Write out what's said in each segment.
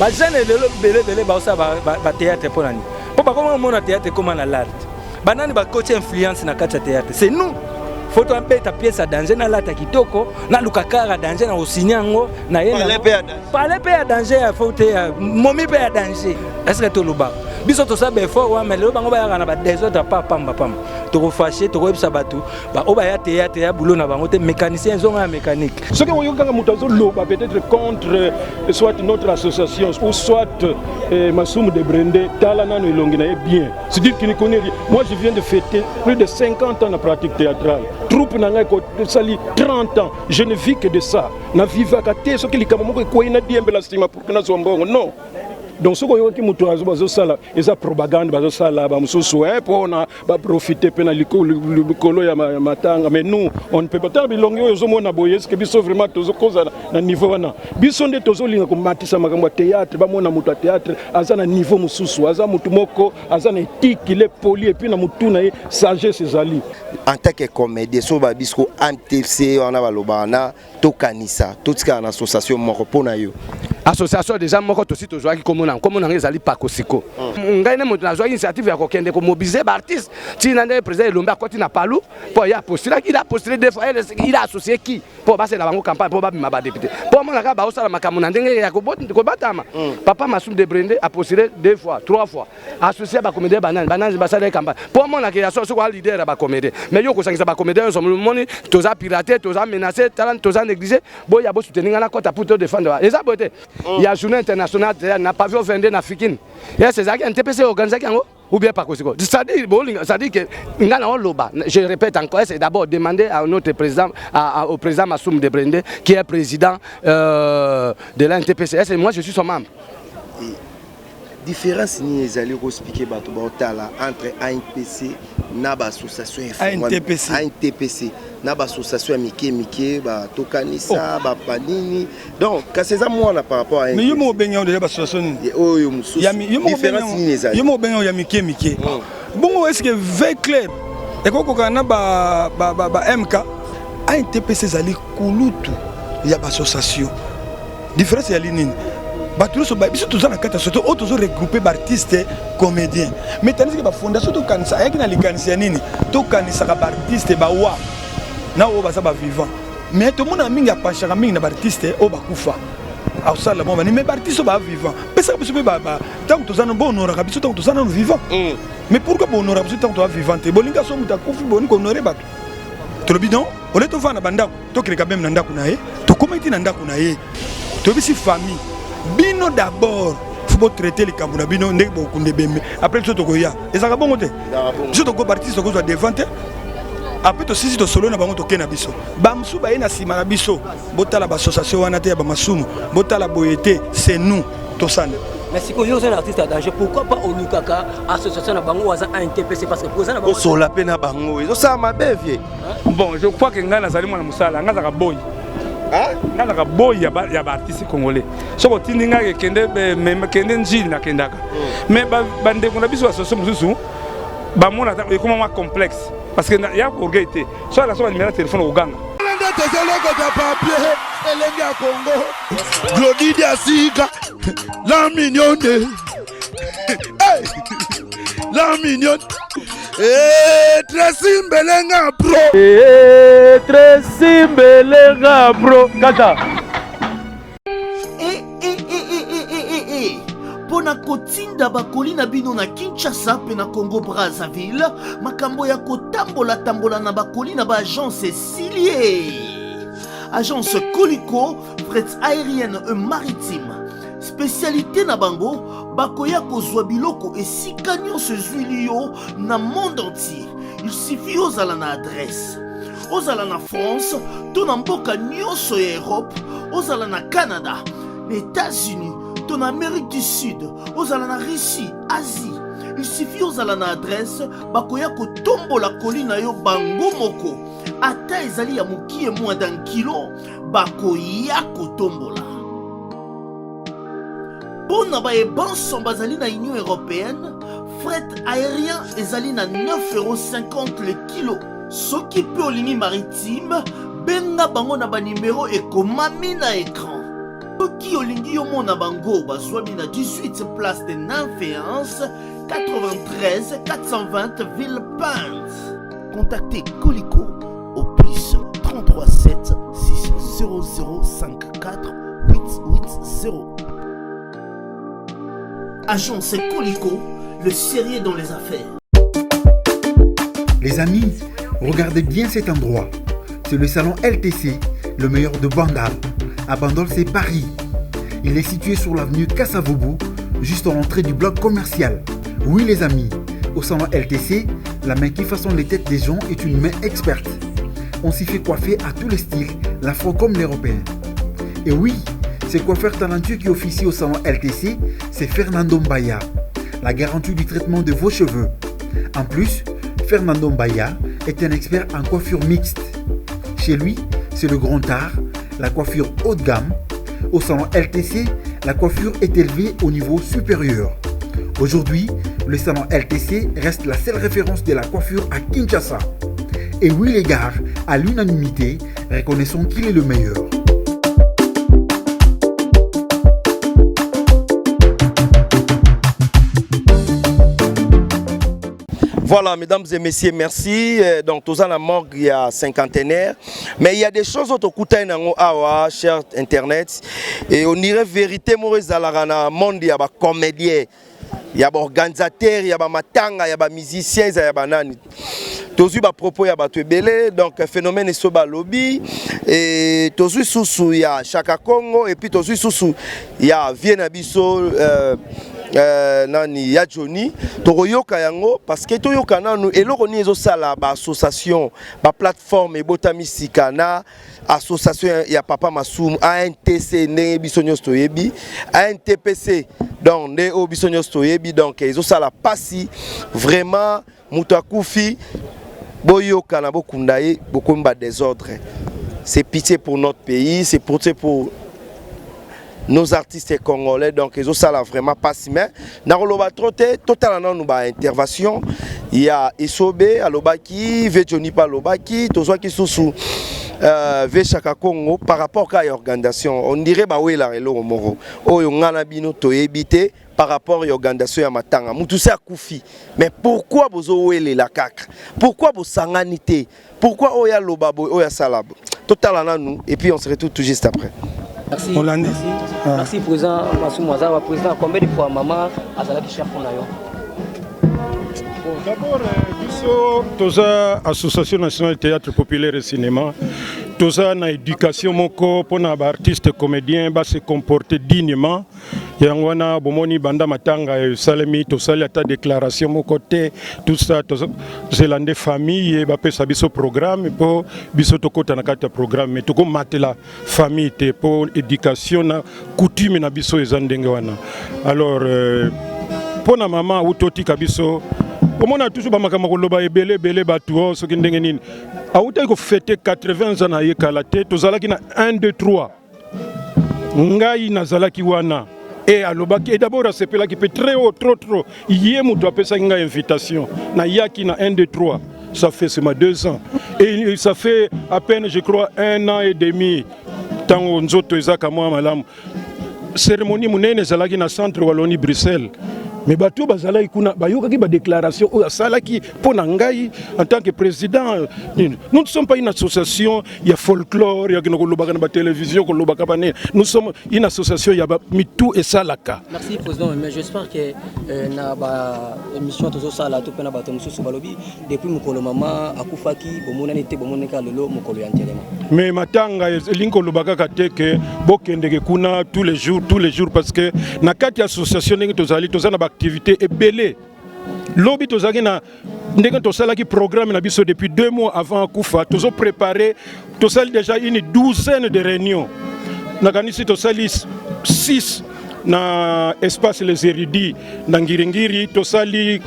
Bajeune lelo ebele baosala bathéâtre mpo na nini? Mpo bakoma komona théâtre ekoma na l'art. Banani bakoti influence na kati ya théâtre? C'est nous. Faut toabeta pièce ya danger, nalata kitoko, naluka kara danger na kosigne yango na ye pale mpe ya danger ya faut te momi mpe ya danger. Est ce que tolobaka biso tosala baeffort wana? Mais lelo bango bayaka na badésordre pa pamba pamba. Tokofâcher, tokoyebisa bato oyo baya théâtre ya boulot na bango te. Mécanicien ezonga ya mécanique. Soki oyoki kaka moto azoloba peut-être contre soit notre association ou soit Masumu de Brende, tala nano elongi na ye bien, c'est-à-dire qu'il ne connaît rien. Moi, je viens de fêter plus de 50 ans na pratique théâtrale. Troupe na ngai esali 30 ans. Je ne vis que de ça, navivaka te soki likambo moko ekwei na diembela nsima pour que nazwa mbongo, non. Donc soki oyokaki moto bazosala, eza propagande bazosala bamosusu mpona baprofite mpe na likolo ya matanga. Mais nous, on ne peut pas. Tala bilongi oyo ozomona boye, eske biso vraiment tozokoza na niveau wana? Biso nde tozolinga komatisa makambo ya théâtre, bamona moto ya théâtre aza na niveau mosusu, aza motu moko aza na éthique, il est poli, et puis na motu na ye sagesse ezali. En tant que comédien, so babisko ANTC wana balobaka na tokanisa totikala na association moko mpo na yo. Association déjà moko tosi tozwaki komona, nkombo nango ezali Pakosiko. Ngai nde moto nazwaki initiative ya kokende komobiliser baartiste ntina nde président Elombe akoti na Palu mpo ye apostulaki. Il a postulé deux fois. Il a associé qui mpo basala bango campagne mpo babima badéputé? Mpo omona kaka baosala makambo na ndenge ya kobatama. Papa Masumu de Brende apostulé deux fois, trois fois, associé bacomédien. Banani banani basala ye campagne mpo omonaka ya soki oa leader ya bacomédien? Mais yo kosangisa bacomédien nyonso, moni toza pirate, toza menacé, tala toza négligé. Boya bosoutenir nga na kota pour todéfendre. Eza boye te. Ya journée internationale na pavillon 22 na Fikine, yes, ezalaki NTPC organisaki yango ou bien Pakosiko. C'est-à-dire, c'est-à-dire que nga na oloba, je répète encore, c'est d'abord demander à notre président, au président Massoum de Brende, qui est président de l'ANTPC. Est moi, je suis son membre. Différence nini ezali koexpliquer bato baotala entre ANPC na baassociation? ANTPC. ANTPC na baassociation ya mike mike, batokanisa bapanini, donc kasi eza mwana par rapport à Mais yo moko obengi yango déjà baassociation nini? Oyo mosusu, différence nini ezali? Yo moko obengi yango ya mike mike bongo, est ce que V Club ekokokana na ba MK? ANTPC ezali kulutu ya baassociation. Différence ezali nini? Bato nyonso, biso toza na kati ya société oyo tozo regroupe baartiste comédien. Mais tandis que bafondation tokanisa ayaki na likanisi ya nini? Tokanisaka baartiste bawa na oyo baza bavivant, mais tomonaka mingi apenchaka mingi na baartiste oyo bakufa, akosala mwa bani. Mais baartiste oyo baa vivant, pesaka biso mpe ntango toza nano, bohonoraka biso ntango toza nano vivant. Mais pourquoi bohonoraka biso ntango toza vivant te? Bolinga so moto akufi, boni kohonorer bato. Tolobi non, ole tovanda na bandako, tokeleka meme na ndako na ye. Tokomaki ti na ndako na ye, toyebisi famille bino d'abord faut botraiter likambo na bino ndenge bokunda ebembe, après biso tokoya. Ezalaka bongo te? Biso toko baartiste tokozwa devant te. Après tosisi, tosolo na bango, toke na biso. Bamosusu baye na nsima na biso. Botala baassociation wana te ya bamasumu, botala boye te, c'est nous tosala. Mais sikoyo yo oza na artiste ya danger, pourquoi pas olukaka association na bango oyo aza ANTPC? Parce que oza na bango. Osola mpe na bango ezosala mabe, vie. Bon, je crois que ngai nazali mwana mosala. Ngai azalaka boyi, ngai azalaka boyi ya baartiste congolais. Soki otindi ngai kende, kende Njili, nakendaka. Mais bandeko na biso basoso mosusu bamona ekoma mwa complexe, parce que ya orgueil te. So ala so banimero ya telefone, okoganga. Nde tozolokota papier elenge ya Kongo, Glodidi ya sika, la mignonne. Hey! La mignonne. Eh, Tracy Mbelenga bro. Eh, Tracy Mbelenga bro kaka. E, e, e, e, e, e, e, e. Mpo na kotinda bakoli na bino na Kinshasa mpe na Congo Brazzaville, makambo ya kotambola-tambola na bakoli na baagence esili ye. Agence Koliko Fret aérienne et maritime, spécialité na bango, bakoya kozwa biloko esika nyonso ezwili yo na monde entier. Il suffit ozala na adresse, ozala na France to na mboka nyonso ya Europe, ozala na Canada, na États-Unis to na Amérique du Sud, ozala na Russie, Asie, il suffit ozala na adresse, bakoya kotombola koli na yo bango moko. Ata ezali ya mokie, moins d'un kilo, bakoya kotombola. Mpo na bayebanso bazali na Union européenne, fret aérien ezali na 9,50 € le kilo. Soki mpe olingi maritime, benga bango na banimero ekomami na écran. Soki olingi omona bango, bazwami na 18 place de Nymphéance, 93 420 Villepinte. Contactez Colico au plus 33 7 6 00 54 880. Agence Colico, le sérieux dans les affaires. Les amis, regardez bien cet endroit. C'est le salon LTC, le meilleur de Bandal. À Bandol, c'est Paris. Il est situé sur l'avenue Kasavubu, juste en l'entrée du bloc commercial. Oui les amis, au salon LTC, la main qui façonne les têtes des gens est une main experte. On s'y fait coiffer à tous les styles, l'afro comme l'européen. Et oui, ce coiffeur talentueux qui officie au salon LTC, c'est Fernando Mbaya, la garantie du traitement de vos cheveux. En plus, Fernando Mbaya est un expert en coiffure mixte. Chez lui, c'est le grand art, la coiffure haut de gamme. Au salon LTC, la coiffure est élevée au niveau supérieur. Aujourd'hui, le salon LTC reste la seule référence de la coiffure à Kinshasa. Et oui les gars, à l'unanimité, reconnaissons qu'il est le meilleur. Voilà, mesdames et messieurs, merci. Donc, tous la morgue, il y a cinquantenaire. Mais il y a des choses autres nango awa, cher internet. Et on dirait vérité, moko ezalaka na monde, il y a ba comédien, il y a ba organisateur, il y a ba matanga, il y a ba musicien, il y a ba nani. Tozwi ba propos ya bato ebele, donc phénomène eso balobi et tozwi susu ya Chaka Congo et puis tozwi susu ya vie na biso nani ya Johnny. Tokoyoka yango parce que toyoka nanu eloko nini ezosala ba association, ba plateforme ebotami sika na association ya Papa Masumu ANTC, ndenge biso nyonso toyebi ANTPC, donc nde oyo biso nyonso toyebi. Donc ezosala pasi vraiment, moto akufi, boyoka na bokunda ye, bokomi ba désordre. C'est pitié pour notre pays, c'est pitié pour nos artistes congolais. Donc ezosala vraiment pasi, mais nakoloba trop te. Totala nanu ba intervention ya Esobe alobaki, ve Johnny mpe alobaki, tozwaki susu ve Chaka Congo par rapport ka ya organisation. On dirait bawelaka eloko moko oyo nga na bino toyebi te par rapport ya organisation ya matanga. Mutu se akufi, mais pourquoi bozowelela kaka? Pourquoi bosangani te? Pourquoi oyo aloba boye, oyo asala boye? Totala nanu et puis on se retrouve tout juste après. Merci. Olandi. Merci. Ah. Merci président Masumu Azawa. Président, combien de fois maman azalaki cher pour yo? Bon, d'abord, biso toza Association nationale théâtre populaire et cinéma. Toza na éducation moko mpona baartiste comédien base comporter dignement. Yango wana bomoni banda matanga esalemi, tosali ata déclaration moko te, tout ça. Tozela nde famille bapesa biso programme mpo biso tokɔta na kati ya programme, mais tokomatela famille te mpo éducation na coutume na biso eza ndenge wana. Alors mpo na mama awuti otika biso, omona toujours bamakambo koloba ebele ebele bato o soki ndenge nini. Awutaki kofêter 80 ans na ye kala te. Tozalaki na 1 2 3, ngai nazalaki wana e alobaki e d'abord asepelaki mpe très haut, trop trop. Ye moto apesaki ngai invitation, nayaki na 1 2 3. Ça fait seulement 2 ans et ça fait à peine, je crois, un an et demi, ntango nzoto ezaka mwa malamu, cérémonie monene ezalaki na Centre Wallonie Bruxelles. Mais bato oyo bazalaki kuna bayokaki badéclaration oyo asalaki mpo na ngai en tant que président. Nous ne sommes pas une association ya folklore ya kino kolobaka na batélévision, kolobaka banene. Nous sommes une association ya mitu esalaka. Merci président, mais j'espère que na ba émission tozosala to mpe na bato mosusu balobi depuis mokolo mama akufaki bomonani te, bomonani kaka lelo mokolo ya ntelema. Mais matanga elingi koloba kaka te ke bokendeke kuna tous les jours, tous les jours, parce que na kati ya association ndenge tozali, toza na baactivité ebele. Lobi tozalaki na ndenge tosalaki programme na biso depuis 2 mois avant akufa. Tozopréparé, tosali déjà une douzaine de réunions. Nakanisi tosali 6 na espace Les Érudits na Ngiringiri, tosali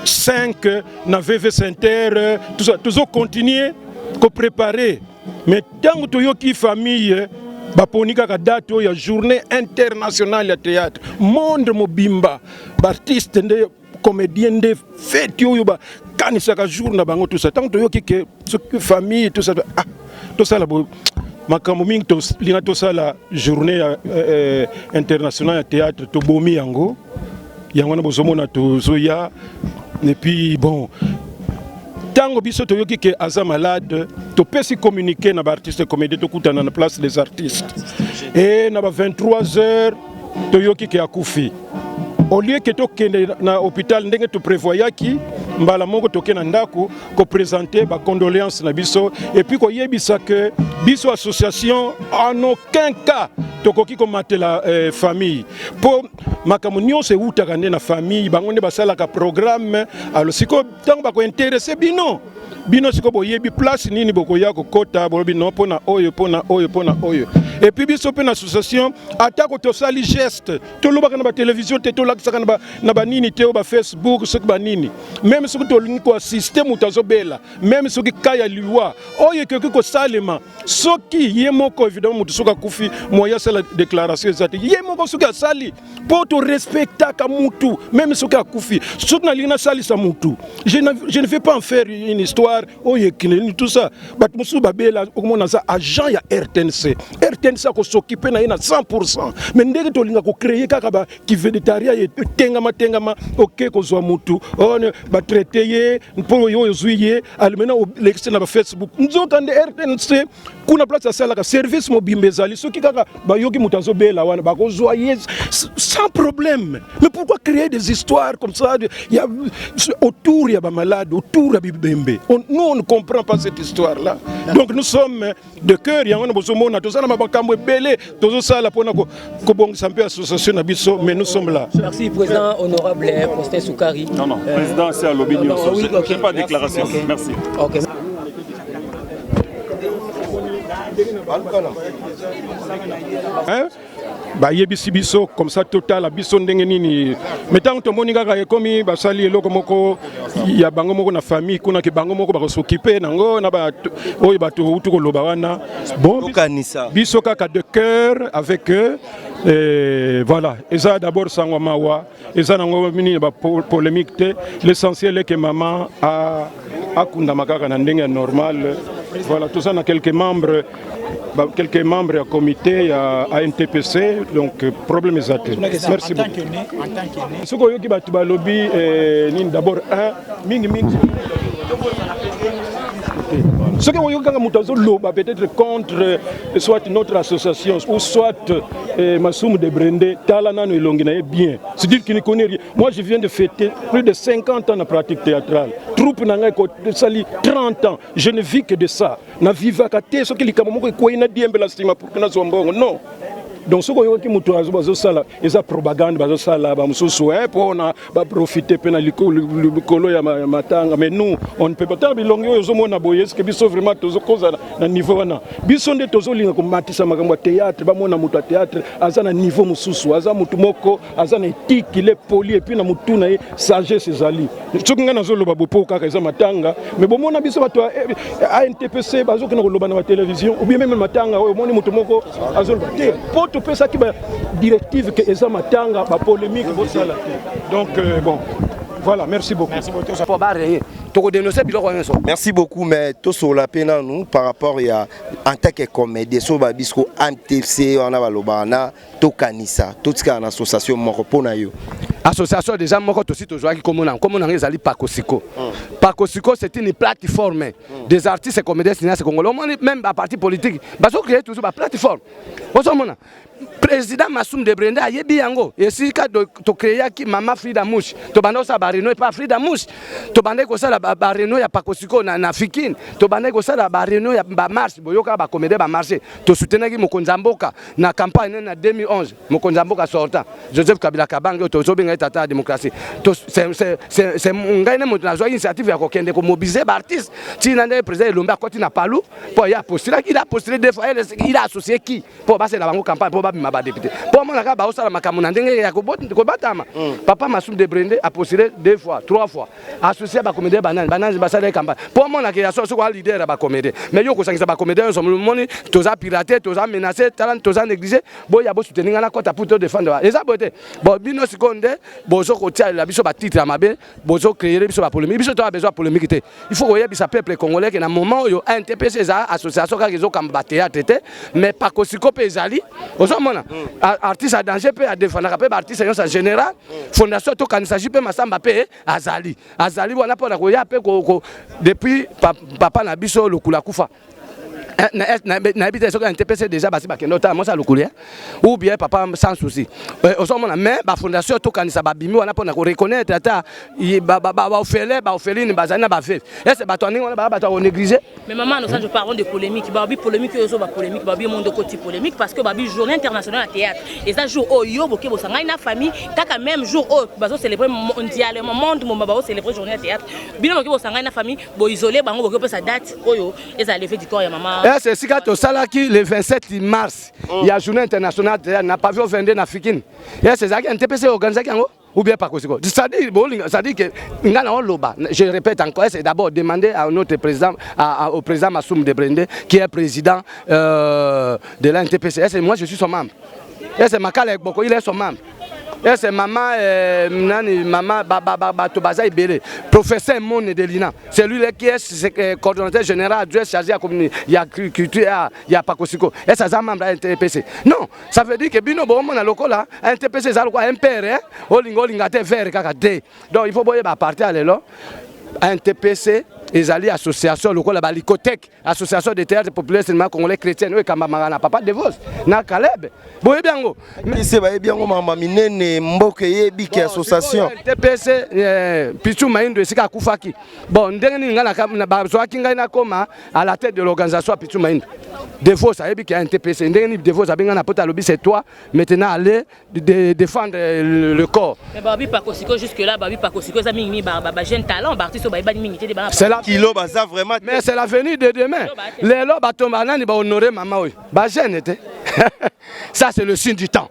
5 na VV Center. Tozocontinue kopréparer, mais ntango toyoki famille baponi kaka date oyo ya Journée internationale ya théâtre, monde mobimba baartiste nde comédien nde fête oyo bakanisaka jour na bango, tout ça. Ntango toyoki ke soki famille, tout ça, ah, tosala boye. Makambo mingi tolinga tosala journée ya internationale ya théâtre, tobomi yango. Yango wana bozomona tozoya. Et puis bon, ntango biso toyoki ke aza malade, topesi communiqué na baartiste comédien, tokutana na Place des Artistes. E na ba 23 heures toyoki ke akufi. Au lieu ke tokende na hôpital ndenge toprévoyaki, mbala moko toke na ndako koprésente bacondoléance na biso et puis koyebisa ke biso association, en aucun cas tokoki komatela famille, mpo makambo nyonso ewutaka nde na famille. Bango nde basalaka programme. Alors sikoyo ntango bakointeresse bino, bino sikoyo boyebi place nini bokoya kokɔta, bolobi non, mpo na oyo, mpo na oyo, mpo na oyo. Et puis biso mpe na association, atako tosali geste, tolobaka na batelevizio te, tolakisaka na banini te, oyo bafacebook soki banini. Même soki tolingi koassiste moto azobela, même soki ka ya liwa oyo ekoki kosalema, soki ye moko, évidemment moto soki akufi, moyen asala déclaration eza te. Ye moko soki asali, mpo torespectaka mutu même soki akufi. Soki nalingi nasalisa mutu, je ne vais pas en faire une histoire oyo ekendeni tout ça. Bato mosusu babela, okomona aza agent ya RTNC, RTNC akosokipe na ye na 100. Mais ndenge tolinga kocréer kaka bakivedettariat etengama tengama, oke kozwa mutu batraite ye mpo oyo ozwi ye alimena olekisi na bafacebook, nzoka nde RTNC kuna place asalaka service mobimba ezali. Soki kaka bayoki moto azobela wana, bakozwa ye sans problème. Mais pourquoi créer des histoires comme ça ya autour ya bamalade, autour ya bibembe? Nous, on ne comprend pas cette histoire là. Donc nous sommes de cœur. Yango wana bozomona toza na makambo ebele tozosala mpona kobongisa mpe association na biso, mais nous sommes là. Merci, président honorable Faustin Soukari. Non, non, président, c'est à non, non, oui, ok. J'ai pas de déclaration. Ok. Merci. Ok. Hein? Bayebisi biso comme ça, totala biso ndenge nini. Mais ntango tomoni kaka ekomi basali eloko moko ya bango moko na famille kuna, ke bango moko bakosokipe nango na oyo bato utu koloba wana, bon, Tokanisa. biso kaka de cœur avec eux. Et voilà, eza d'abord sango mawa, eza nango nini bapolémique te. L'essentiel est que mama akundama kaka na ndenge ya normal. Voilà, toza na quelques membres ya comité ya ANTPC, donc problème eza te. Merci beaucoup. Soki oyoki bato balobi nini, d'abord un mingimingi, soki oyoki kaka moto azoloba peut-être contre soit notre association ou soit Masumu de Brende, tala nano elongi na ye bien, c'est-à-dire qu'il ne connaît rien. Moi, je viens de fêter plus de 50 ans na pratique théâtrale. Troupe na ngai esali 30 ans. Je ne vis que de ça, navivaka te soki likambo moko ekwei na diembela nsima pour que nazwa mbongo, non. Donc soki oyokaki moto bazosala, eza propagande bazosala bamosusu mpona baprofite mpe na likolo ya matanga. Mais nous, on ne peut pas. Tala bilongi oyo ozomona boye, eske biso vraiment tozokoza na niveau wana? Biso nde tozolinga komatisa makambo ya théâtre, bamona moto ya théâtre aza na niveau mosusu, aza motu moko aza na éthique, il est poli, et puis na motu na ye sagesse ezali. Soki ngai nazoloba boye mpo kaka eza matanga, mais bomona biso bato ya ANTPC bazokende koloba na batelevizio ou bien même matanga oyo, omoni moto moko azoloba te, mpo topesaki badirective ke eza matanga, bapolémique bosala te. Donc bon, voilà, merci beaucoup. Mpo bareye tokodénonce biloko nyonso. Merci beaucoup. Mais tosola mpe nanu par rapport ya en tant que comédien, so babisco ANTC wana balobaka na tokanisa, totikala na association moko mpo na yo. Association déjà moko tosi tozwaki kombo na nkombo nango ezali Pakosiko. Pakosiko, c'est une plateforme des artistes et comédiens cinéastes congolais. Omoni, même baparti politique bazocréer toujours baplateforme. Ozomona président Masumu de Brende ayebi yango. Esika tocréaki mama Frida Mush, tobanda kosala baréunion epa Frida Mush, tobandaki kosala baréunion ya Pakosiko na Fikine, tobandaki kosala baréunion ya bamarche. Boyokaka bacomédien bamarche, tosoutenaki mokonzi ya mboka na campagne na 2011, mokonzi ya mboka sortant Joseph Kabila Kabange, oyo tozobenga ye tata ya démocratie. Ngai nde moto nazwaki initiative ya kokende komobilize baartiste ntina nde président Elombe akoti na Palu, mpo ye apostulaki, il a postulé deux fois. Il a associé qui mpo basala bango campagne, mpo babima badéputé, mpo omona kaka baosala makambo na ndenge ya kobatama. Papa Masumu de Brende apostulé deux fois, trois fois, associé bacomédien banani banani basala ye campagne, mpo omonaka ya soki oa leader ya bacomédien. Mais yo kosangisa bacomédien nyonso, moni toza pirate, toza menacé, tala toza négligé, boya bosoutenir ngai na kota pour todéfendre. Eza boye te. Bon, bino sikoyo nde Bozo kotialela biso ba titre ya mabe, bozo créer biso ba polémique. Biso toza besoin ya polémique te. Il faut koyebisa peuple congolais que na moment oyo ANTPC eza association kaka ezokamba ba théâtre te, mais Pakosiko mpe ezali. Ozomona artiste à danger mpe adefendaka mpe ba artiste nyonso en général. Fondation tokanisa JP Masamba mpe azali. Azali wana mpona koya mpe depuis papa na biso Lokula kufa. Nayebi te soki NTPC déjà basi bakende otala mwasi alokuli ou bien papa sans souci ozomona. Mais bafondation tokanisa babimi wana mpona koreconnaître ata baorphelin, baorpheline bazali na baveuve. Ese bato ya ndenge wana baya bato ya konéglige? Mais maman, nous parlons de polémique. Babi polémique, oyo ba polémique, babi monde koti polémique parce que babi journée internationale ya théâtre. Eza jour oyo boke bosangani na famille kaka même jour oyo bazo célébrer mondialement, monde moma bazo célébrer journée ya théâtre. Bino boke bosangani na famille, bo isoler bango, boke pesa date oyo eza levée du corps ya mama. Ese esika tosalaki le 27 mars ya journée internationale de théâtre na pavillon 22 na Fikine, ese ezalaki NTPC organisaki yango ou bien Pakosiko? C'est-à-dire, c'est-à-dire que nga na oloba, je répète encore, c'est d'abord demander à notre président, au président Massoum de Brende, qui est président de l'ANTPC. Est-ce moi je suis son membre? Est-ce Makala Ekboko, il est son membre? Est-ce maman nani, maman ba ba ba bato baza ebele, professeur Mone de Lina, c'est lui qui est coordonnateur général adjoint chargé ya commune ya culture ya Pakosiko. Est-ce aza membre ya NTPC? Non, ça veut dire que bino bomona lokola NTPC eza lokola MPR, olinga olinga te, vert kaka te. Donc il faut boyeba, à partir ya lelo, NTPC ezali association lokola balicotec, association de théâtre populaire cinéma congolais chrétien, oyo ekambamaka na papa Devos na Caleb. Boyebi yango. Se bayebi yango, mama minene, mboka eyebi ke association. TPC Pichu Maindo esika akufaki. Bon, ndenge nini ngai bazwaki ngai nakoma à la tête de l'organisation ya Pichu Maindo? Devos ayebi ke NTPC, ndenge nini Devos abengi ngai na poto, alobi: "C'est toi maintenant, aller de défendre le corps." Mais babi Pakosiko jusque là, babi Pakosiko eza mingi ba ba jeune talent, ba artiste bayebani mingi te bana. C'est la kilo baza vraiment. Mais c'est l'avenir de demain. Lelo bato banani bahonoré mama oyo? Bajeune te. Ça, c'est le signe du temps.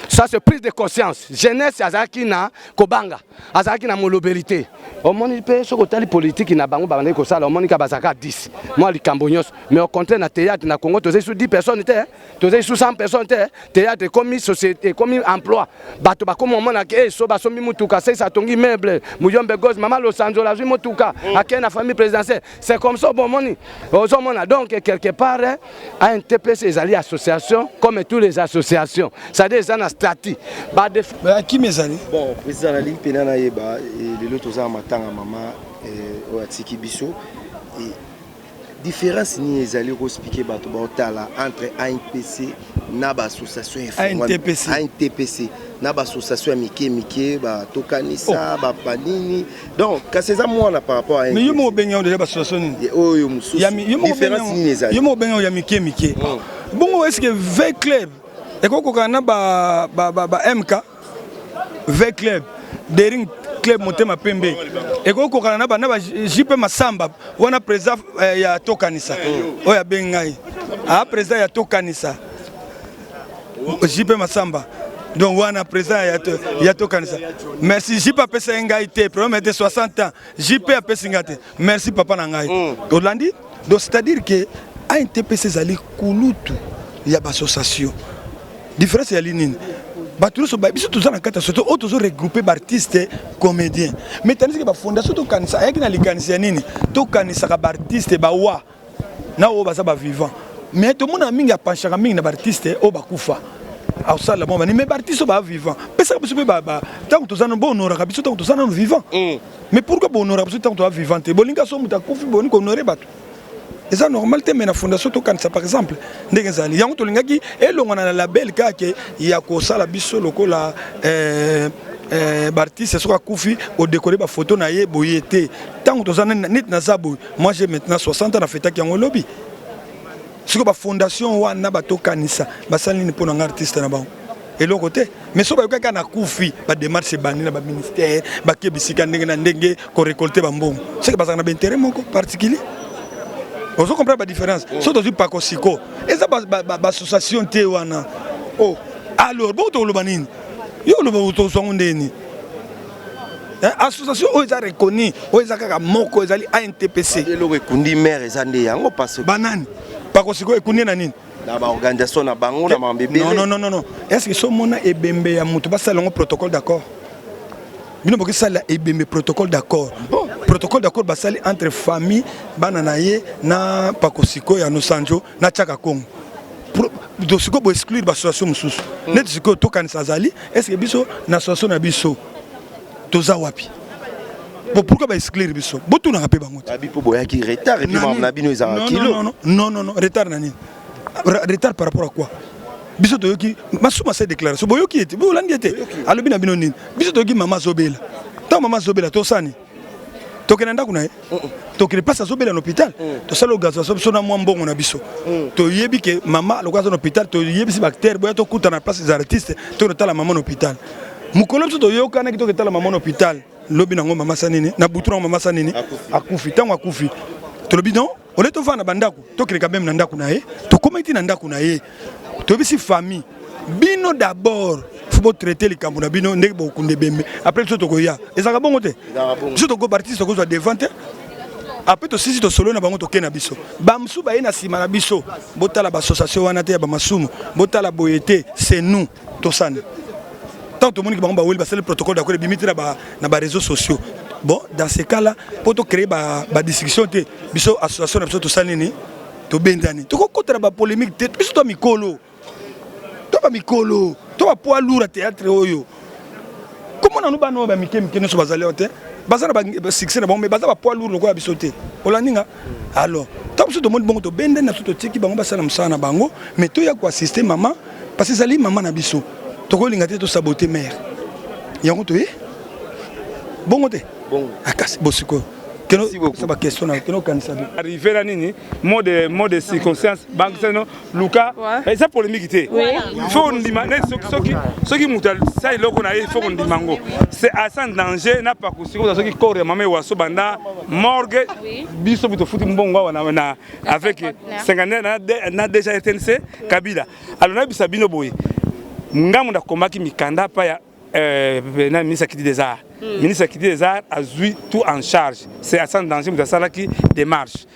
Ça, c'est prise de conscience. Jeunesse azalaki na kobanga, azalaki na molobeli te. Omoni mpe soki otali politike na bango babandaki kosala, omoni ka bazalaka 10 mwa likambo nyonso. Mais au contraire, na théâtre na Congo, tozali su 10 personnes te, tozali su 100 personnes te. Théâtre ekomi société, ekomi emploi. Bato bakomi omonaka e so basombi mutuka, sesa atongi meuble, Muyombe Gos, mama Losanzola azwi motuka, akei na famille présidentielle. C'est comme ça. Bomoni, ozomona. Donc quelque part, ANTPC ezali association comme tous les associations, c'est-à-dire eza na statut. Akimi ezali. Bon, président, nalingi mpena nayeba, lelo toza na matanga mama oyo atiki biso. Différence nini ezali koexpliquer bato baotala entre ANPC na baassociation? ANTPC. ANTPC na baassociation ya mike mike, batokanisa bapanini. Donc kasi eza mwana par rapport à Mais yo moko obengi yango déjà baassociation nini? Oyo mosusu, différence nini ezali? Yo moko obengi yango ya mike mike. Bongo est ce que V Club ekokokana na ba MK? V Club, Daring Club, Motema Pembe ekokokana na ba JP Masamba wana, président ya Tokanisa oyo abengi ngai, a président ya Tokanisa, JP Masamba. Donc wana président ya Tokanisa. Merci JP, apesa ye ngai te problème ete 60 ans JP apesi ngai te. Merci papa na ngai olandi. Donc c'est à dire que ANTPC ezali kulutu ya baassociation. Différence ezali nini? Bato nyonso, biso toza na kati ya société oyo tozo regroupe baartiste comédien. Mais tandis que bafondation Tokanisa ayaki na likanisi ya nini? Tokanisaka baartiste bawa na oyo baza bavivant. Mais tomona mingi apenchaka mingi na baartiste oyo bakufa, akosala mwa bani. Mais baartiste oyo baa vivant, pesaka biso mpe ntango toza nano, bohonoraka biso ntango toza nano vivant. Mais pourquoi bohonoraka biso ntango toza vivant te? Bolinga so moto akufi, boni kohonore bato, eza normal te. Mais na fondation Tokanisa par exemple, ndenge ezali yango, tolingaki elongwana na label kaka ya kosala biso lokola baartiste soki akufi odécorer bafoto na ye boye te. Ntango toza neti naza boye, moi j'ai maintenant 60 ans, nafetaki yango elobi. Sikoyo bafondation wana batokanisa basali nini mpo na nga artiste na bango? Eloko te. Mais so bayokaki kaka nakufi, badémarche ebandi na baministère, bake bisika ndenge na ndenge korécolter bambongo, seke bazalaka na baintérêt moko particulier. Ozo comprendre badifférence? So tozwi Pakosiko, eza baassociation te wana. Oh, alors bongo tokoloba nini? Yo oloba tozwango ndeni? Association oyo eza reconnu, oyo eza kaka moko, ezali ANTPC. Eloko ekundi mare eza nde yango parce Banani? Pakosiko ekundi na nini? Na baorganisation na bango na makambo ebele. Non, non, non, non. Est ce que so omona ebembe ya moto, basala yango protocole d'accord? Bino bokisala ebembe protocole d'accord. Protocole d'accord basali entre famille bana na ye na Pakosiko ya Nosanjo na Chaka Kongo. Donc sikoyo bo exclure ba association mosusu. Neti sikoyo tokanisa azali, est-ce que biso na association na biso toza wapi? Bon, pourquoi ba exclure biso? Botunaka mpe bango te. Babi mpo boyaki retard et puis makambo na bino ezalaka kilo. Non, non, non, non, retard na nini? Retard par rapport à quoi? Biso toyoki Masumu asali déclaration, boyoki ete bolandi ete alobi na bino nini? Biso toyoki mama azobela. Ntango mama azobela tosani tokende ndako na ye, tokende place azobela na hôpital, tosala organisation biso na mwa mbongo na biso. Toyebi ke mama lokola aza na hôpital, toyebisi baacteur boya tokutana na place des artistes, tokende tala mama na hôpital. Mokolo biso toyokanaki toketala mama na hôpital, lobi nango mama sa nini, na butu nango mama sa nini, akufi. Ntango akufi tolobi non, ole tovanda na bandako, tokende quand même na ndako na ye. Tokomaki ti na ndako na ye, toyebisi famille bino d'abord faut botraite likambo na bino ndenge bokunda ebembe, après biso tokoya. Ezalaka bongo te? Biso toko baartiste tokozwa devant te, après tosisi tosolo na bango, tokei na biso. Bamosusu baye na nsima na biso. Botala baassociation wana te ya bamasumu, botala boye te, c'est nous tosani. Tant tomoniki bango baweli basali protocole d'accord, ebimi te na baréseaux sociaux. Bon, dans ce cas là, mpo tocréer badiscussion te, biso association na biso tosali nini? Tobendani, tokokotela bapolémique te. Biso to mikolo, to bamikolo, to bapoids lourd ya théâtre oyo. Komona nu bana oyo bamike mike nyonso bazali awa te, baza na basuccès na bango, mais baza bapoids lourd lokola biso te. Olandi nga? Alors ntango biso tomoni bongo, tobendani na biso, totiki bango basala mosala na bango, mais toya koassiste mama parce que ezali mama na biso. Tokolinga te tosabote mare yango, toye bongo te. Akasi bosikoyo keno baquestion na keno okanisa bi Arrivé na nini, mode de circonstance bankisano luka eza polémique te. Faut ondima soki moto asala eloko na ye, faut kondima yango. C'est sans danger na pakusi koza soki corps ya mama Ewaso banda morgue, biso tofuti mbongo awa na avec 59 na déjà RTNC Kabila. Alors nayebisa bino boye, ngambo nakomaki mikanda pa ya na ministre ya culture des arts. Ministre ya culture des arts azwi tout en charge. C'est sans danger moto asalaki démarche.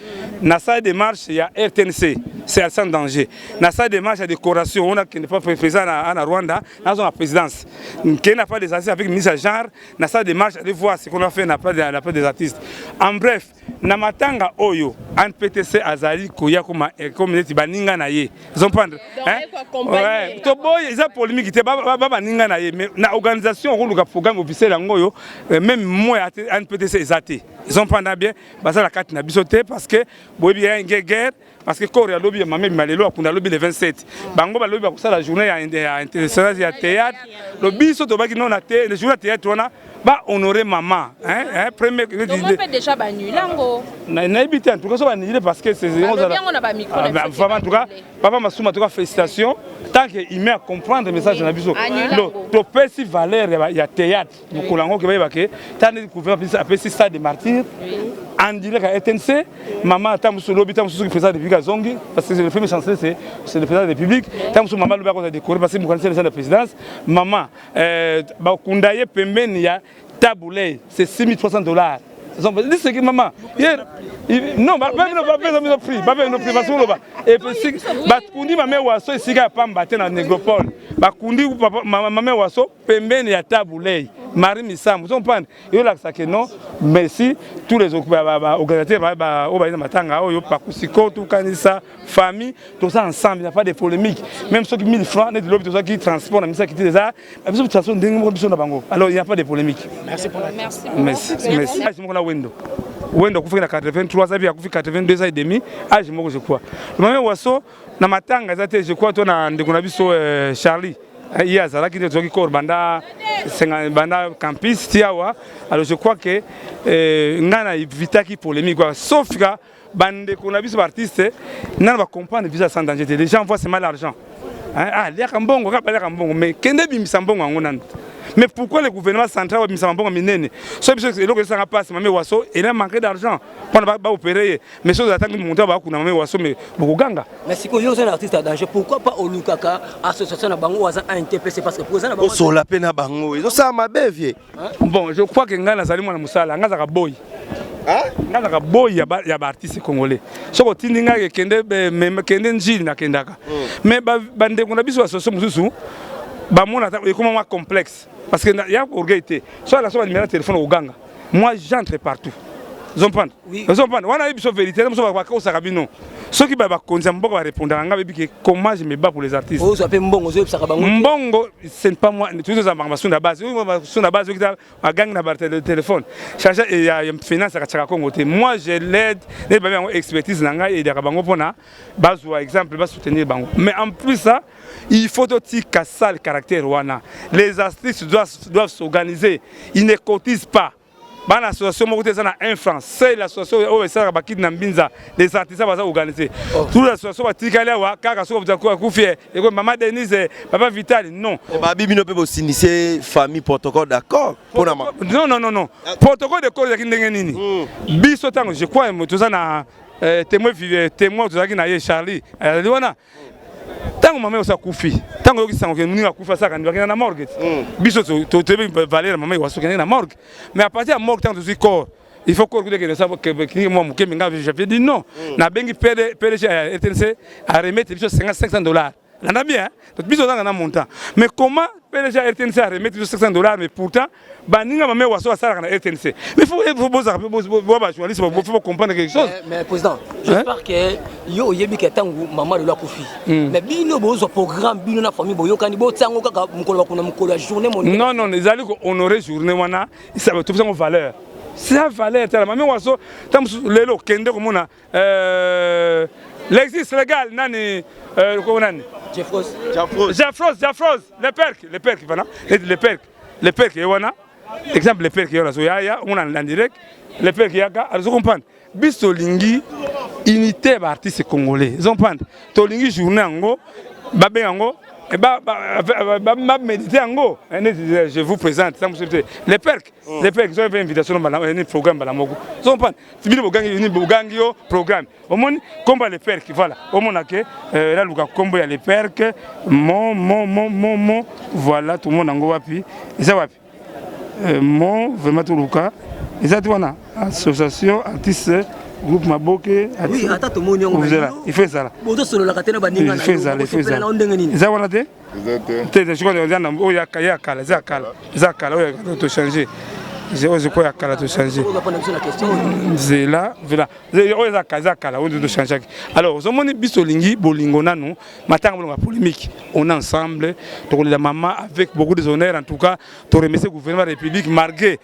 Nasala démarche ya RTNC, c'est sans danger. Nasala démarche ya décoration oyo nakende pa président na Rwanda, nazwa na présidence, nkende na pas des artistes avec ministre ya genre, nasala démarche, aller voir ce qu'on a fait na pas des artistes. En bref, na matanga oyo ANPTC azali koya koma comme neti baninga na ye, ozomprendre? Toboyi, eza polémique te, ba baninga na ye, mais na organisation okoluka programme officiel yango oyo, même mo ya ANPTC eza te. Ezomprendre bien? Baza na kati na biso te parce que boyebi ya nge guerre, parce que corps ya lobi ya mama ebima lelo, akunda lobi le 27. Bango balobi bakosala journée ya international ya théâtre. Lo biso tobaki no na te, le journée ya théâtre wana bahonore mama, hein, premier. Déjà banule yango. Nayebi te, en tout cas so banule parce que c'est vraiment, en tout cas papa Masumu, en tout cas félicitations, tant que il met à comprendre message na biso, topesi valeur ya théâtre. Mokolo yango ke bayeba ke ta neti gouvernement apesi stade de martyr en direct à RTNC. Mama ata mosusu lobi, ta mosusu soki président de la République azongi, parce que le premier chancelier c'est le président de la République, ta mosusu mama lobi akoza décoré parce que mokanisi eza na présidence. Mama bakunda ye pembeni ya Tabu Ley, c'est 6300 $. Ce que maman non, bapesa biso prix, bapesa biso prix. Basoloba bakundi mame Waso esika ya pamba te na Négropole. Bakundi mame Waso pembeni ya Tabu Ley, Marie Misamu. Ozomprendre? Eyolakisa ke non, merci tous les organisateurs oyo baye na matanga oyo. Pakusiko tokanisa famille, toza ensemble, il n'y a pas de polémique. Même soki 1000 francs neti lobi tozwaki transport na misaki te, eza biso transport ndenge moko biso na bango. Alors il n'y a pas de polémique. Merci pour la Merci, merci. Âge moko na Wendo. Wendo akufi na 83 abi akufi 82 ans et demi, âge moko je crois. Mame Waso na matanga eza te, je crois to na ndeko na biso Charlie, ye azalaki nde tozwaki corps banda banda campus ti awa. Alors je crois que ngai na évitaki polémique quoi, sauf ka bandeko na biso baartiste nana bacomprendre visa sans danger te. Les gens voient seulement l'argent. Ah, liaka mbongo kaka, baliaka mbongo, mais kende bimisa mbongo yango nanu. Mais pourquoi le gouvernement central babimisa mbongo minene? So biso eloko esanga mpasi, mame Waso ela manque d'argent mpona baopere ye, mais soki atangi moto bakuna mame Waso, mais bokoganga. Mais sikoyo yo oza na artiste ya danger, pourquoi pas olukaka association na bango oyo aza ANTPC? Parce que président na bango Osola mpe na bango ezosala mabe, vie. Bon, je crois que ngai nazali mwana mosala, ngai azalaka boyi, ngai azalaka boyi ya baartiste congolais. Soki otindi ngai kende, kende Njili, nakendaka. Mais bandeko na biso basoso mosusu Bamona ekoma mwa complexe parce que ya orgueil te. So ala so ba numéro ya téléphone okoganga. Moi j'entre partout. Ozompanda? Ozompanda? Wana yebi biso vérité, biso bakosaka bino. Soki ba bakonzi ya mboka ba répondaka nga bayebi que comment je me bats pour les artistes. Ozwa pe mbongo ozoyebisaka bango te. Mbongo ce n'est pas moi, toujours za makambo sunda base. Sunda base okita bagangi na ba téléphone. Charge ya finance ya Chaka Congo te. Moi je l'aide, ne ba yango expertise na ngai edaka bango pona bazwa exemple ba soutenir bango. Mais en plus ça Il faut totika sale caractère wana. Les artistes doivent, doivent s'organiser. Ils ne cotisent pas. Bana association moko te eza na 1 franc. Seule l'association oyo esalaka bakiti na mbinza, les artisans baza organiser. Oh. Toute l'association batikali awa kaka soki moto akufi eko mama Denise, papa Vital, non. Babi bino pe bosinise famille protocole d'accord pona ma. Non non non non. Protocole d'accord ezalaki ndenge nini? Biso tango je crois toza na euh, témoin témoin tozalaki na ye Charlie azali wana. ntango mama ewaso akufi ntango oyoki sango ke moninga akufi asalaka nini bakenda na morgue ti hmm. biso toyebi valeur ya mama ewaso okendaki na morgue mais à partir ya morgue ntango tozwi corps il faut corps kudekende kingi mwa moke minga j'avais dit non hmm. nabengi pdg ya rtnc aremettre biso 500 dollars landa bien donc biso ozanga na montant mais comment pdg ya rtnc aremettre biso 500 dollars mais pourtant baninga mame waso basalaka na rtnc mais faut bozala mpe ba journaliste faut comprendre quelque chose mais président j'espère que yo oyebi ke ntango mama lelo akufi hmm. mais bino bozwa programme bino na famille boyokani botia yango kaka mokolo bakuna mokolo ya journée mondiale non non ezali ko honorer journée wana topesa yango valeur c'est valeur tala mame waso ntango mosusu lelo okende komona Euh, l'existe légal nani euh, ko nani Jeffros Jeffros Jeffros le perk le perk voilà le perk le perk ye wana exemple le perk ye wana so ya ya on en direct le perk yaka azo comprendre biso tolingi unité ya baartiste congolais ozo comprendre tolingi journée yango babenga yango bamédite yango je vous présente le perk le perk soki invitation mbala programme mbala moko ozo comprendre bino bogangi nini bogangi yo programme omoni kombo ya leperke voilà omona ke euh, naluka kombo ya leperke mon mon mon mon mon voilà tomona yango wapi eza wapi euh, mon vraiment toluka eza te wana association artiste groupe maboke oui ata tomoni yango il faut ezala bozosololaka te na baninga na yo ndenge nini eza wana te te te sikoyo eza na oyo ya kala eza ya kala eza ya kala oyo to changer oyo sikoyo ya kala to changer nzela vela oyo eza kala eza kala oyo to changeaki alors ozomoni biso olingi bolingo nanu matanga bolonga polémique on est ensemble tokolela mama avec beaucoup de honneur en tout cas to remercier gouvernement république malgré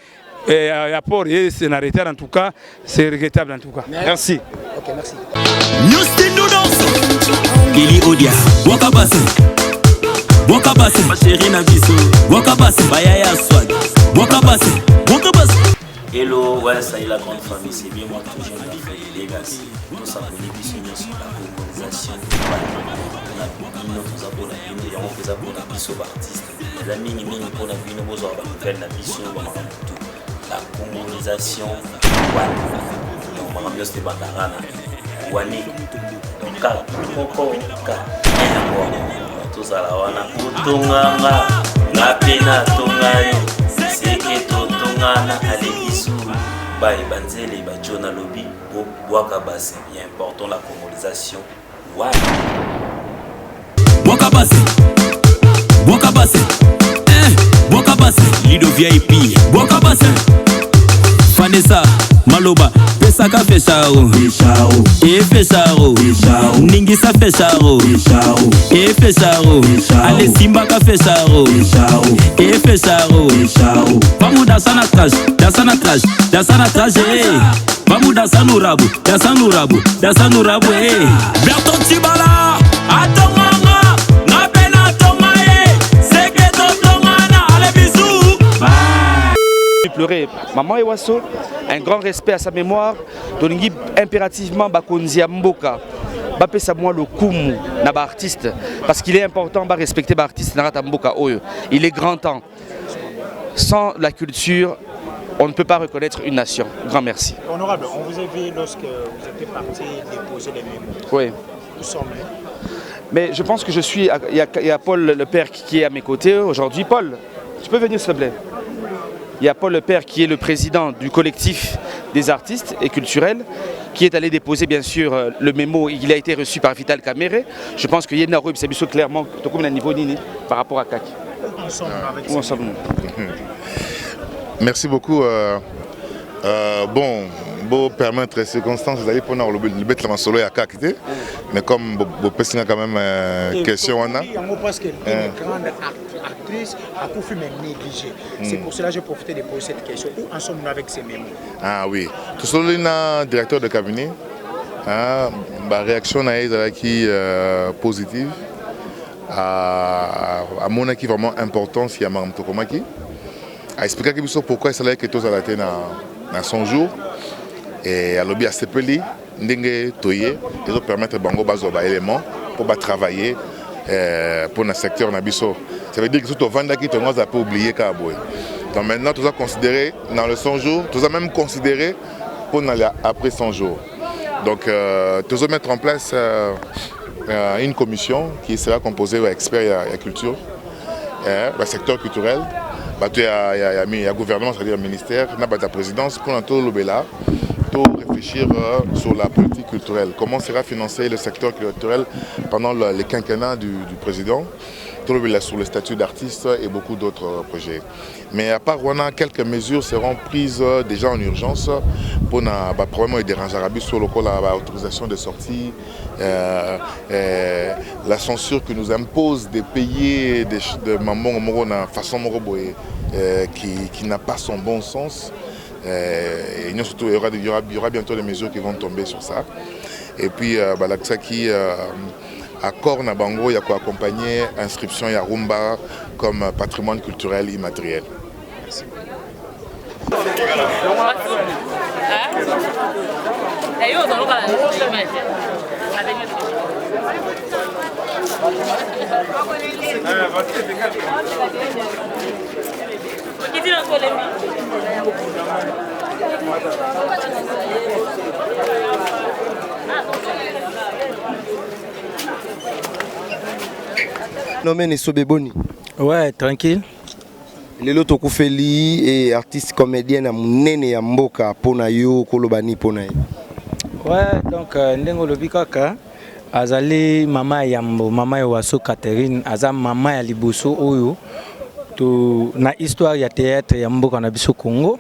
eh, apport ye c'est na retard en tout cas c'est regrettable en tout cas merci ok merci Kelly Odia Waka Basse Waka Basse Ma chérie na biso Waka Basse Bayaya Swag Waka Basse Waka Basse Hello, ouais, ça y est la grande famille, c'est bien moi toujours la Legacy. Tout ça pour les bisous, la colonisation, la bino toza mpona bino yango mpe eza mpona biso baartiste Eza mingi mingi pona bino bozwa ba nouvelle na biso ba makambo tout. La congolization wana. Donc makambo nyonso ebandaka na wani. Donc kaka moko ka yango wana. Tozala wana otonganga nga mpe natonga yo seke totongana alebisu baye banzele bajo nalobi bobwaka base ya important la congolization Bwaka base Bwaka base eh, Bwaka base Lido VIP Bwaka base Vanessa Maloba pesaka fesharo e fesharo ningisa fesharo e fesharo ale simbaka fesharo e fesharo vamos dançar na traje dançar na traje dançar na traje eh. Vamos dançar no rabo, dançar no rabo, dançar no rabo, eh. Berton Tshibala, atonganga, nga pe natonga ye, seke totongana, allez bisous. Bye. Pleurer maman Ewaso, un grand respect à sa mémoire. Tolingi impérativement bakonzi ya mboka bapesa mwa lokumu na baartiste parce qu'il est important ba respecter baartiste na kati ya mboka oyo. Il est grand temps. Sans la culture, on ne peut pas reconnaître une nation. Grand merci. Honorable, on vous a vu lorsque vous étiez parti déposer les mémos. Oui. Où sommes Mais je pense que je suis. Il y a, il y a Paul le père qui est à mes côtés aujourd'hui. Paul, tu peux venir s'il te plaît? Il y a Paul Lepère qui est le président du collectif des artistes et culturels qui est allé déposer bien sûr euh, le mémo. Il a été reçu par Vital Kamere. Je pense que Yéna Rub, c'est clairement, comme un niveau nini par rapport à Kaki. Où en sommes-nous Merci beaucoup. Euh, euh, bon, bo permettre circonstances ezali mpona kolobetela masolo ya kaki te mais comme bopesi nga quand même euh, question wana yango parce que une euh. grande actrice akufi mais négligée c'est hmm. pour cela j'ai profité de poser cette question où en sommes-nous avec ces mémoires ah oui tosololi na directeur de cabinet hein, ba réaction na ye ezalaki euh, positive amonaki vraiment importance ya makambo tokomaki aexplikaki biso pourquoi esalaki ke tozala te na, na 100 jours et alobi asepeli ndenge toye ezopermettre bango bazwa baélément mpo batravailler euh, mpo na secteur na biso ça veut dire que soki tovandaki tongo aza mpe oublié kaka boye donc maintenant toza considéré dans le 100 jours toza même considéré mpo na après 100 jours donc euh, tozo mettre en place euh, euh, une commission qui sera composée d'experts ya, ya culture eh, ba secteur culturel bato ya, ya, ya, ya gouvernement c'est-à-dire ministère na bato ya présidence mpona tolobela to réfléchir euh, sur la politique culturelle comment sera financé le secteur culturel pendant le, le quinquennat du, du président tolobela sur le statut d'artiste et beaucoup d'autres euh, projets Mais à part wana, quelques mesures seront prises euh, déjà en urgence pour na ba problème oyo dérangeaka biso lokola ba autorisation de sortie, euh, euh, la censure qui nous impose de payer des, de mambongo moko na façon moko boye euh, qui, qui n'a pas son bon sens. Euh, et surtout, il y aura, il y aura, il y aura bientôt des mesures qui vont tomber sur ça. Et puis, euh, balakisaki euh, accord na bango ya ko accompagner inscription ya rumba comme patrimoine culturel immatériel. Merci. Phénomène esobe boni Ouais, tranquille. Lelo tokufeli et artiste comédien na munene ya mboka pona yo koloba ni pona ye. Ouais, donc euh, ndenge olobi kaka azali mama ya yambo mama ya waso Catherine aza mama ya liboso oyo to na histoire ya théâtre ya mboka na biso Congo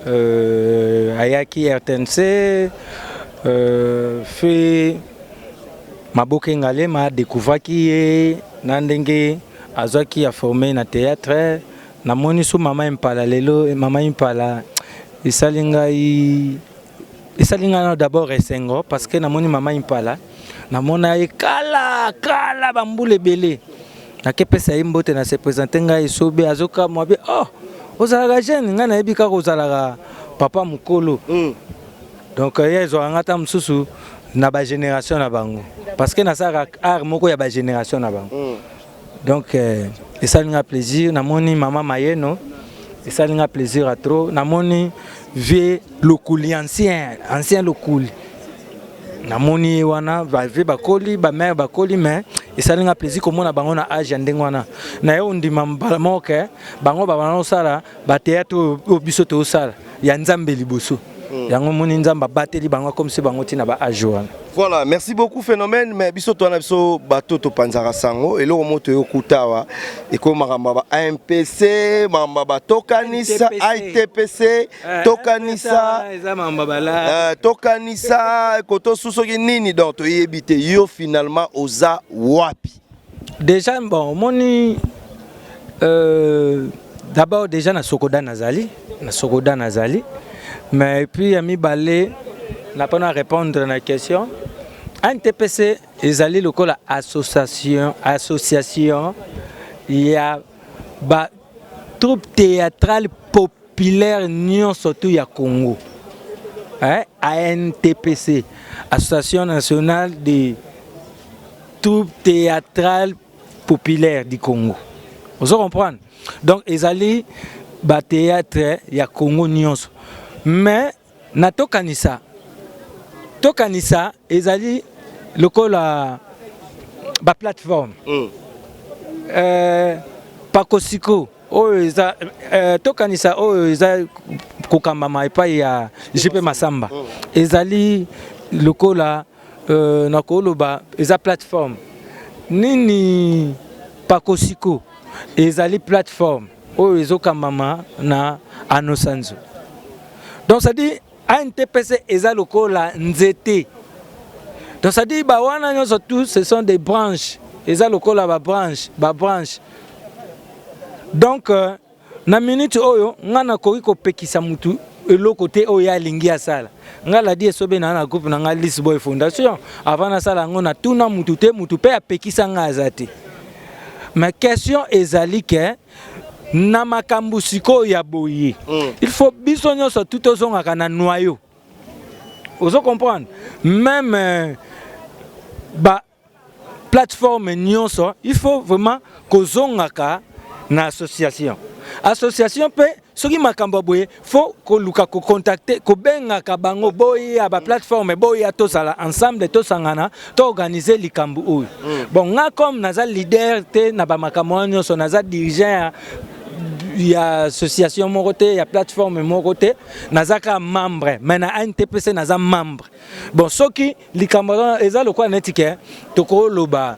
euh, ayaki RTNC euh, fait Maboke Ngalema a decouvraki ye na ndenge azwaki a forme na theatre. Namoni su mama Impala lelo, mama Impala esali ngai esali ngai nano d'abord esengo parce que namoni mama Impala namona ye kala kala bambula ebele nakepesa ye mbote na se presente ngai esobe azokamwa be oh ozalaka jeune ngai nayebi kaka ozalaka papa mokolo mm. Donc ye ezwaka nga ta mosusu na ba génération na bango parce que nasalaka art moko ya ba génération na bango mm. donc euh, esali nga plaisir namoni mama mayeno esali nga plaisir à trop namoni vieux lokuli ancien ancien lokuli namoni ye wana bavie bakoli bamare bakoli mais esali nga plaisir komona bango na age ya ndenge wana na ye ondima mbala moko ke bango babanda kosala bateatre oyo biso tozosala ya nzambe liboso hmm. yango omoni nzambe abateli bango akomisi bango ntina ba age wana Voilà, merci beaucoup phénomène, mais biso toi na biso bateau to panzaka sango eloko moto yo kutawa eko makambo ba AMPC, makambo ba tokanisa ITPC, eh, tokanisa eza makambo bala eh, tokanisa koto soki nini donc toyebi te yo finalement oza wapi Déjà bon omoni euh, d'abord déjà na Sokoda nazali na Sokoda nazali mais et puis ya mibale na mpona répondre na question ANTPC ezali lokola association association ya ba troupe théâtrale populaire nyonso tu ya Congo eh, ANTPC Association nationale de troupe théâtrale populaire du Congo. Ozo comprendre? Donc ezali ba théâtre ya Congo nyonso. Mais na tokanisa tokanisa ezali lokola ba plateforme. Mm. Euh, Pakosiko oyo eza euh, tokanisa oyo eza kokambama epai ya JP Masamba. Mm. Ezali lokola Euh, nakoloba eza plateforme nini pakosiko ezali plateforme oyo ezokambama na Anosanzo. Donc c'est à dire ANTPC eza lokola nzete. Donc c'est à dire ba wana nyonso tous ce sont des branches. Eza lokola ba branches, ba branches. Donc euh, na minute oyo nga nakoki kopekisa mutu eloko te oyo ye alingi asala. Nga Ladi Esobe na na groupe na nga Lisboy Fondation avant nasala yango natuna mutu te, mutu pe apekisa nga aza te. Mais question ezali ke na makambo sikoyo ya boye mm. il faut biso nyonso tu tozongaka na noyau ozo comprendre même euh, ba plateforme nyonso il faut vraiment kozongaka na association association mpe soki makambo ya boye faut koluka kocontacte kobengaka bango boya baplateforme boya tozala ensemble tosangana toorganize likambo oyo mm. bon nga comme naza leader te na bamakambo wana nyonso naza dirigeant ya association moko te ya plateforme moko te naza kaka membre mais na ntpc naza membre bon soki likambo eza lokola neti ke tokoloba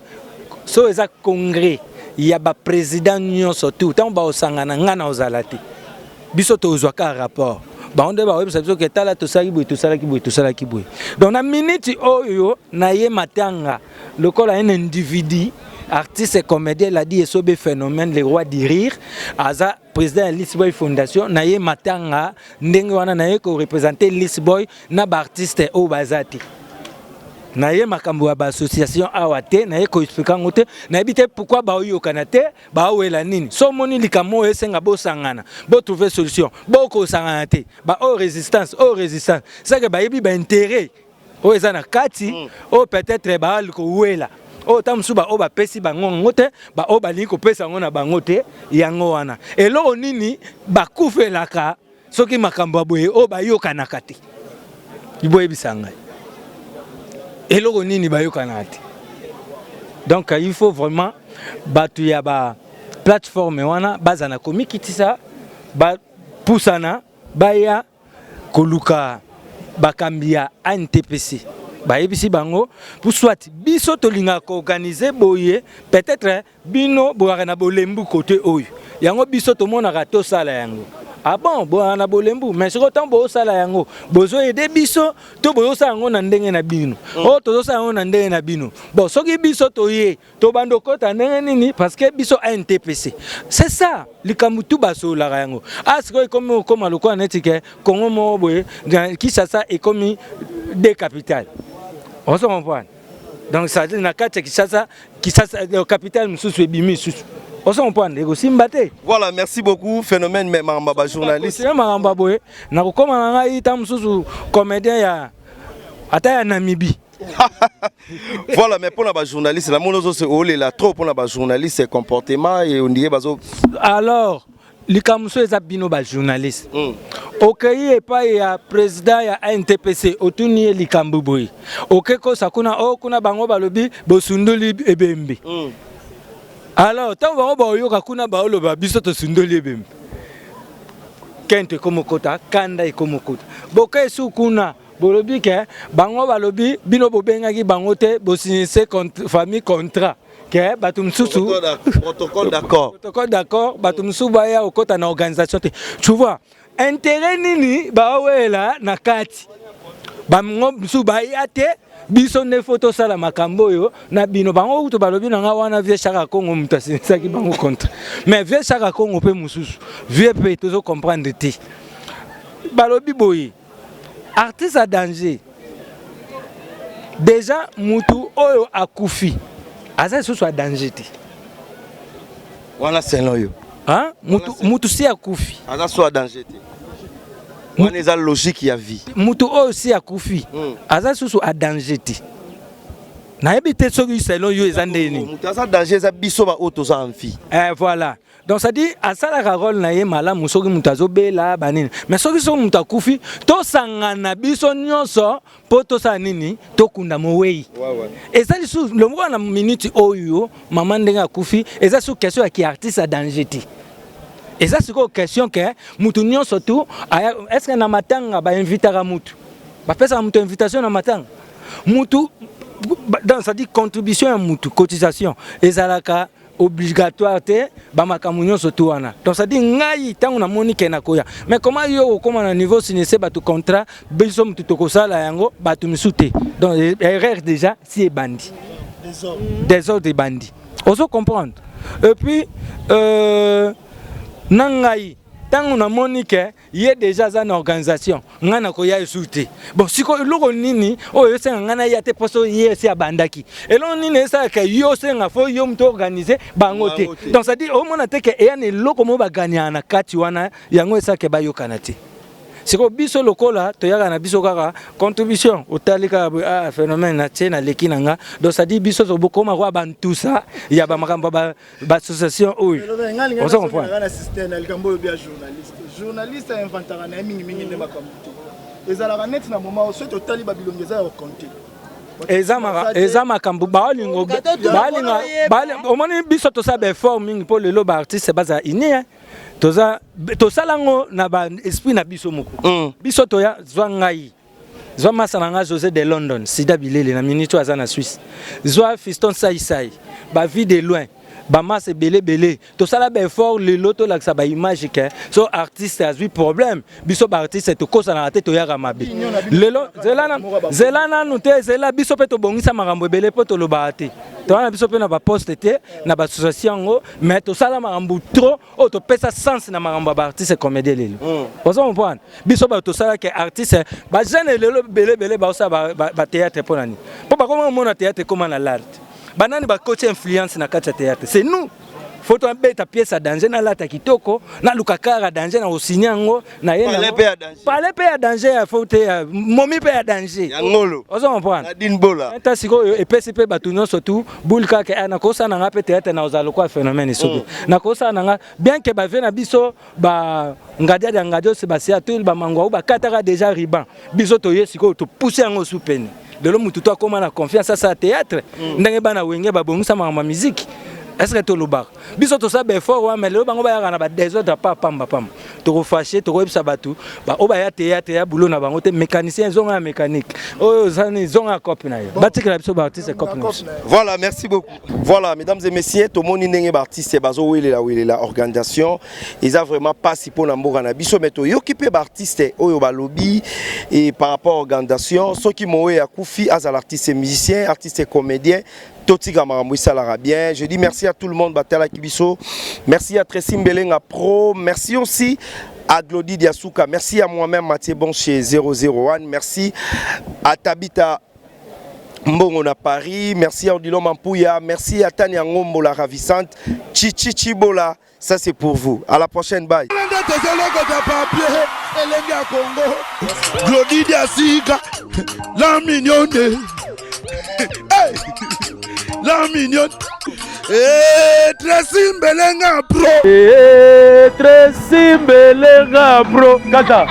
so eza congrès ya baprésident nyonso tu ntango baosangana ngai na ozala te biso tozwa kaka rapport bango nde bakoyebisa biso ke tala tosalaki boye tosalaki boye tosalaki boye donc na miniti oyo naye matanga lokola un individu artiste comédien ladi esobe phénomène le roi du rire aza président ya Lisboy Fondation na ye matanga ndenge wana na ye ko représenter Lisboy na ba artiste oyo baza te na ye makambo ya ba association awa te na ye ko expliquer yango te nayebi te pourquoi baoyokana te baowela nini so omoni likambo oyo esenga bosangana botrouve solution bokosangana te baoyo résistance oyo résistance seke bayebi ba intérêt oyo eza na kati mm. oyo peut-être baali kowela oyo ntango mosusu baoyo bapesi bango yango te baoyo balingi kopesa yango na bango te yango wana eloko nini bakufelaka soki makambo ya boye oyo bayokanaka te boyebisa ngai eloko nini bayokanaka te donc il faut vraiment bato ya ba plateforme wana baza na komikitisa bapusana baya koluka bakambi ya ANTPC bayebisi bango pour soit biso tolingaka koorganize boye peut-être bino boyaka na bolembu kote oyo yango biso tomonaka tosala yango ah bon boyaka na bolembu mais sikoyo ntango bozosala yango bozoyede biso to bozosala yango na ndenge na bino mm. oyo tozosala yango na ndenge na bino bon soki biso toye tobanda okota ndenge nini parce que biso antpc c'est ça likambo tu basololaka yango a ah, sikoyo ekomi okoma lokola neti ke congo moko boye kinshasa ekomi de capitale ozo comprendre donc ça na kati ya kinshasa kinshasa euh, capitale mosusu ebimi lisusu ozo comprendre ekosimba te voilà merci beaucoup phénomène mais makambo ba journaliste makambo ya boye nakokoma na ngai ntango mosusu comédien ya ata ya namibie voilà mais mpona bajournaliste namoni ozo olela trop mpona bajournaliste comportement et ondire bazo alors likambo mosusu eza bino bajournaliste mm. okei epai ya président ya ntpc otuni ye likambo boye oke kosa kuna o oh, kuna bango balobi bosundoli ebembe mm. alors ntango bango baoyoka kuna baoloba biso tosundoli ebembe kento ekomokota kanda ekomokota boke esu kuna Bolobi ke bango balobi bino bobengaki bango te bosignise famille contrat ke bato mosusu protocole d'accord protocole d'accord bato mosusu baya kokota na organisation te tu vois intérêt nini bawela na kati bango mosusu baya te biso nde fo tosala makambo oyo na bino bango kutu balobi na nga wana vie chaka congo moto asinisaki bango contre mais vie chaka congo mpe mosusu vie mpe tozo comprendre te balobi boye Artiste à danger. Déjà mutu oyo akufi aza lisusu à danger te. Wana selon yo. Hein? Mutu mutu si akufi. Aza so à danger te. Wana eza logique ya vie. Mutu oyo si akufi hmm. aza lisusu à danger te. Nayebi te soki selon yo eza ndenge nini. Mutu aza danger eza biso ba oyo toza en vie. Eh voilà. Donc ça dit asalaka role na ye malamu soki moto azobela banini mais soki soki moto akufi tosangana biso nyonso mpo tosala nini tokunda mowei eza lisusu lokola na minute oyo mama ndenge akufi eza su question ya ki artiste ya danger te eza sikoyo question ke moto nyonso tu est ce que na matanga bainvitaka motu bapesaka moto invitation na matanga motu donc ça dit contribution ya motu cotisation ezalaka. obligatoire te bamakambo nyonso tu wana. Donc c'est-à-dire ngai ntango namoni ke nakoya, mais comment yo okóma na niveau sinese bato contrat, biso motu tokosala yango, bato misusu te? Donc erreur déjà si ebandi, désordre ebandi, ozo comprendre. Et puis na ngai ntango namoni ke ye déjà aza na organisation, ngai nakoya esu te. Bon, sikoyo eloko nini oyo esenga ngai naya te? Mposo ye esi abandaki, eloko nini esalaka yo osenga fo yo moto organise bango te? Donc c'est-à-dire omona te ke eya na eloko moko baganyaka na kati wana, yango esalaka bayokana te. Sikoyo biso lokola toyaka na biso kaka contribution, otali kaka boye, ah, phénomène na tie naleki na nga. Donc c'est-à-dire biso tokoma kwa bantusa ya bamakambo ya baassociation oyo, ozo comprendre. Na système na likambo oyo bia journaliste, journaliste ainventaka na ye mingimingi nde makambo te. Ezalaka neti na moment soki totali babilongi eza ya kokonte. Eza makambo baolingo balinga. Omoni, biso tosala baeffort mingi mpo lelo baartiste bazala uni. Toza tosala yango na baesprit na biso moko. Biso toya, zwa ngai, zwa masa na ngai José de London, Sida Bilele na minute oyo aza na Suisse, zwa Fiston Saisai, bavie de loin, bamasa ebele ebele. Tosala baeffort lelo tolakisa baimage ke so artiste azwi problème, biso baartiste tokosanaka te, toyaka mabe. Lelo zela nanu te, zela biso mpe tobongisa makambo ebele mpo tolobaka te. Toza na biso mpe na baposte te na baassociation yango, mais tosala makambo trop oyo topesa sens na makambo ya baartiste comédien lelo, oza comprendre. Biso bato tosalaki artiste, bajeune lelo ebele ebele baosala bathéâtre mpo na nini? Mpo bakoma komona théâtre ekóma na l'art. Banani bakoti influence na kati ya théâtre? C'est nous. Faut tobeta pièce ya danger, nalata kitoko, naluka kaka danger na kosinya yango na ye. Pale mpe ya danger ya fo te, momi mpe ya danger, ozo comprendre. Ta sikoyo epesi mpe bato nyonso tu bule kaka. Nakosala na nga mpe théâtre, na kozala lokola phénomène esoki nakosala na nga bien ke bavie na biso bangadiadi ya ngadi oyo basia tu bamangwau bakataka déjà ruban. Biso toye sikoyo topuse yango su pene. Lelo mutu to akóma na confiance asala théâtre ndenge bana Wenge babongisa makambo ya musique. Est ce que tolobaka biso tosala baeffort wana? Mais lelo bango bayaka na badésordre pa pamba pamba. Tokofâcher, tokoyebisa bato oyo baya théâtre ya boulot na bango te. Mécanicien ezonga ya mécanique, oyo ozani ezonga ya cope na yo, batikela biso baartiste cope na biso. Voilà, merci beaucoup. Voilà, mesdames et messieurs, tomoni ndenge baartiste bazowelela welela organisation. Eza vraiment pasi mpona mboka na biso, mais toyoki mpe baartiste oyo balobi. Et par rapport à organisation, soki mowe akufi, azala artiste musicien, artiste comédien, totika makambo esalaka bien. Je dis merci à tout le monde batalaki biso. Merci à Tracy Mbelenga Pro, merci aussi à Glody Diasuka, merci à moi-même Mathieu Boncher 001, merci à Tabita Mbongo na Paris, merci à Odilon Mampuya, merci à Tania Ngombo la ravissante, Chichi Chibola, ça c'est pour vous. À la prochaine, bye. Tozolokota papier elenge ya Congo, Glodi Diasika, la mignonne. Hey! La mignonne. Hey, Tracy Mbelenga Pro. Hey, Tracy Mbelenga Pro. Kata.